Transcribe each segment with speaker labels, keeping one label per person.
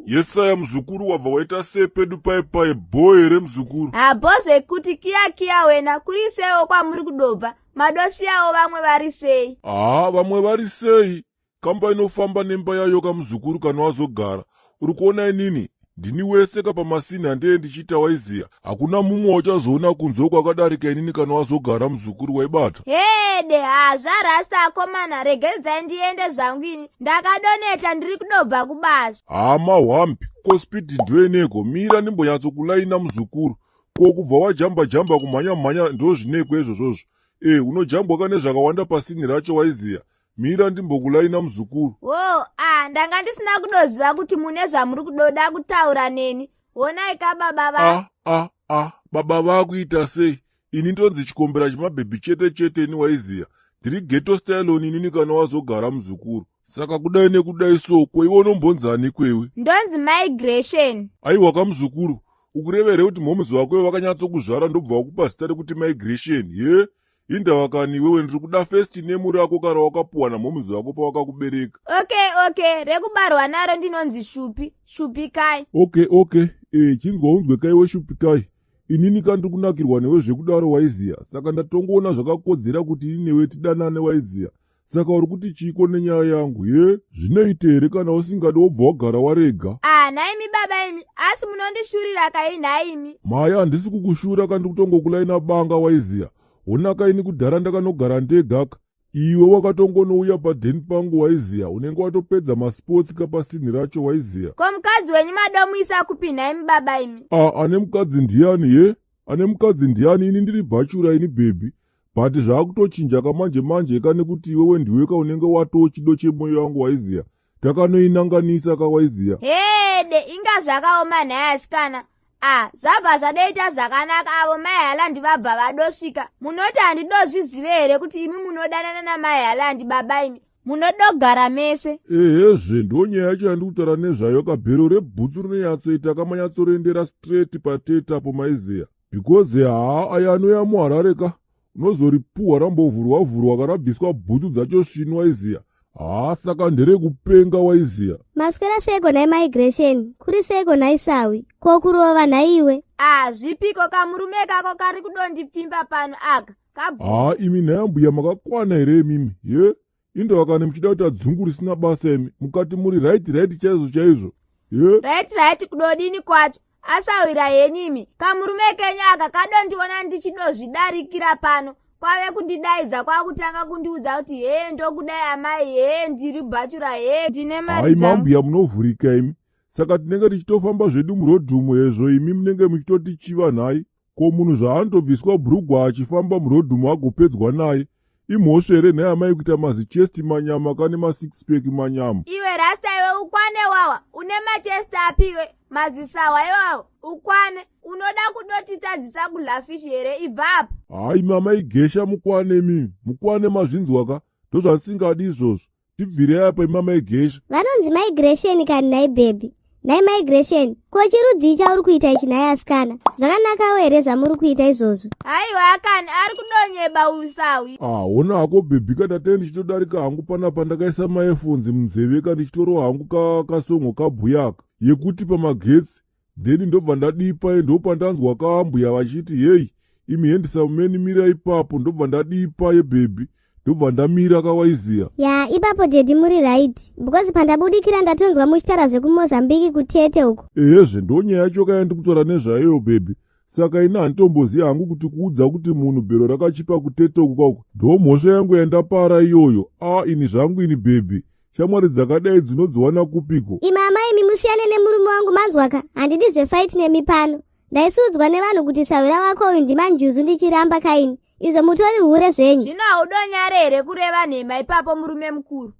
Speaker 1: Yesaya muzukuru wabva waita sei pedu pai pai bho here muzukuru?
Speaker 2: Habho zvekuti kiya kiya wena kuri seiwo kwamuri kudobva madosiyawo vamwe vari sei?
Speaker 1: Haa vamwe vari sei? Kamba inofamba nemba yayo kamuzukuru kana wazogara. Uri kuona inini ndini wese ka pamasini handee ndichiita waiziya hakuna mumwe wachazoona kunze uko akadarika inini kana wazogara muzukuru waibata.
Speaker 2: Hede hazva rasta akomana regedzai ndiende zvangu ini ndakadoneta ndiri kudobva kubasa.
Speaker 1: Haa mahwambi ko speed ndoeneko mira ndimbonyatsokulaina muzukuru ko kubva wajamba jamba kumhanya mhanya ndozvineko izvozvozvo e unojambwa ka nezvakawanda pasini racho waiziya Mira ndimbokulaina muzukuru.
Speaker 2: Wo, ah, ndanga ndisina kudoziva kuti mune zvamuri kudoda kutaura neni. Honai ka baba va.
Speaker 1: Ah, ah, ah, baba vakuita sei? Ini ndonzi chikombera chemabhebhi chete chete ini waiziya. Ndiri ghetto style on inini kana wazogara muzukuru. Saka kudai nekudai so ko iwe unombonzani kwewe?
Speaker 2: Ndonzi migration.
Speaker 1: Aiwa ka muzukuru, ukureva here kuti mhoms vako iwe vakanyatsokuzvara ndobva vakupa zita rekuti migration? Ye? Indawa kani iwewe ndiri kuda first name rako kara wakapuwa namhoms vako pawakakubereka.
Speaker 2: Okay okay rekubarwa naro ndinonzi Shupi, Shupikai.
Speaker 1: Okay okay eh chinzwa unzwe kaiwe Shupikai. Inini ka ndiri kunakirwa newe zvekudaro waiziya saka ndatongoona zvakakodzera kuti ini newe tidanane waiziya. Saka uri kuti chiiko nenyaya yangu ye? Zvinoita here kana usingadi wobva wagara warega?
Speaker 2: Ah nhaimi baba imi asi munondishurira kai nhaimi?
Speaker 1: Maya handisi kukushura ka ndiri kutongokulaina banga waiziya. Honaka ini kudhara ndakanogara ndegaka. Iwe wakatongonouya padheni pangu waiziya unenge watopedza masports ka pasinhi racho waiziya.
Speaker 2: Ko mukadzi wenyu madomuisa kupi nhaimi baba imi?
Speaker 1: Ah ane mukadzi ndiyani ye? Ane mukadzi ndiyani ini ndiri bhachura ini bhebhi. But zvakutochinja ka manje manje ka nekuti iwewe ndiwe ka unenge watoo chido chemoyo wangu waiziya. Takanoinanganisa ka waiziya.
Speaker 2: Hede inga zvakaoma nhai asikana. Ah, zvabva zvadoita zvakanaka avo mai Halandi vabva vadosvika. Munoti handidozvizive here kuti imi munodanana namai Halandi baba imi? Munodogara mese.
Speaker 1: Ehezve ndonyaya yacho yandiri kutaura nezvayo ka bhero rebhutsu rinonyatsoita kamanyatsorendera straight patete apo maiziya. Because haa aya anouya muHarare ka unozoripuhwa rambovhurwa vhurwa karabviswa bhutsu dzacho svinu waiziya haa saka nderekupenga waiziya.
Speaker 3: Maswera seiko nhai migration kuri seiko nhai sawi ko kurova nhaiwe.
Speaker 2: Ah zvipiko kamurume kako kari kudondipfimba pano aka kabvu.
Speaker 1: Haa imi nhai ambuya makakwana here imimi ye Indawa kana muchida kuita dzungu risina basa imi mukati muri right right chaizvo chaizvo ye
Speaker 2: Right right kudodini kwacho asawira henyu imi kamurume kenyu aka kadondiona ndichidozvidarikira pano kwave kundidaidza kwakutanga kundiudza kuti hee ndokudai amai hee ndiri bhachura hee ndine mari
Speaker 1: Hai
Speaker 2: dzangu
Speaker 1: mambuya munovhurika imi saka tinenge tichitofamba zvedu murodhumu hezvo imi munenge muchitotichiva nhai Ko munhu zvaanotobviswa bhurugwa achifamba muroad umu agopedzwa naye imhosva here nhai amai kuita mazichest manyama kane masix pack manyama.
Speaker 2: Iwe rasta iwe ukwane wawa une machest api iwe mazisawa iwawo ukwane unoda kudotitadzisa kulafish here ibva apa.
Speaker 1: Hayi mama igesha mukwane imimi mukwane mazvinzwa ka ndozvandisingadi izvozvo Tibvirei apa imi amai Gesha.
Speaker 3: Vanonzi migration kani nhai baby. Nhai migration, ko chirudzii chauri kuita ichi nhai asikana? Zvakanakawo here zvamuri kuita izvozvo?
Speaker 2: Haiwa kani ari kudonyeba uyu sawi.
Speaker 1: Ah, hona hako baby ka ndatee ndichitodarika hangu panapa ndakaisa maearphones munzeve ka ndichitorova hangu ka kasongo kabhuyaka yekuti pamagetsi then ndobva ndadii paye ndopandanzwa kaambuya vachiti heyi imi handsome man mira ipapo ndobva ndadii paye baby ndobva ndamira kawaiziya
Speaker 3: Ya ipapo daddy muri right because pandabudikira ndatonzwa muchitaura zvekuMozambique kutete uko.
Speaker 1: Ehezve ndonyaya yacho kaya ndikutaura nezvayoyo baby saka ini handitomboziva hangu kuti kuudza kuti munhu bhero rakachipa kutete uku kauku ndomhosva yangu yandapara iyoyo a ini zvangu ini baby Shamwari dzakadai dzinodziwana kupiko?
Speaker 3: Imi amai imi musiyane nemurume wangu manzwaka handidi zvefight nemi pano. Ndaisuudzwa nevanhu kuti sahwira wako uyu ndimanjuzu ndichiramba kaini izvo mutori hure zvenyu.
Speaker 2: Zvino haudonyare here kureva nhema ipapo murume mukuru?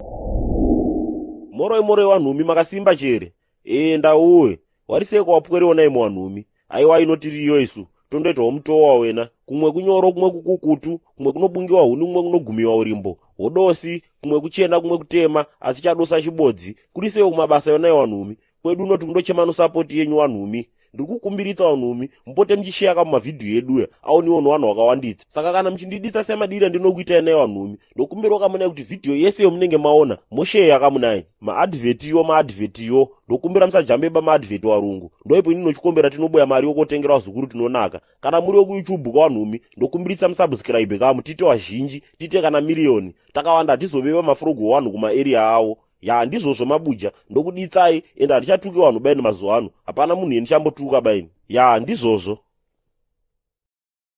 Speaker 4: Moroi moroi wanhumi makasimba chere ee ndauwe wariseko wapwere onai muwanhumi aiwa inotiriyo isu tondoitawo mutowa wena kumwe kunyoro kumwe kukukutu kumwe kunobungiwa huni kumwe kunogumiwa urimbo hodosi kumwe kuchena kumwe kutema asi chadosa chibodzi kurisewo kumabasa yonai wanhumi kwedu unoti kundochema nosapoti yenyu wanhumi Ndiri kukumbiritsa vanhumi mupote muchisheya ka mumavhidhiyo eduya aoniwo nevanhu vakawanditsa. Saka kana muchindiditsa semadira ndinokuitai naye vanhumi, ndokumbirawo kamunai kuti vhidhiyo yese yomunenge maona mosheya kamunai. Maadvhetiyo maadvhetiyo, ndokumbira musajambeba maadvheti warungu. Ndoipo ini nochikombera tinoboya mari yokotengera vazukuru tinonaka. Kana muri wekuyoutube kawanhumi, ndokumbiritsa musubscribe kamu tiite wazhinji, tiite kana miriyoni. Takawanda hatizobeba mafrogo wanhu kumaarea awo. Ya ndizvozvo mabuja, ndokuditsai ende handichatuki wanhu baini mazuva ano. Hapana munhu yendichambotuka baini. Ya ndizvozvo.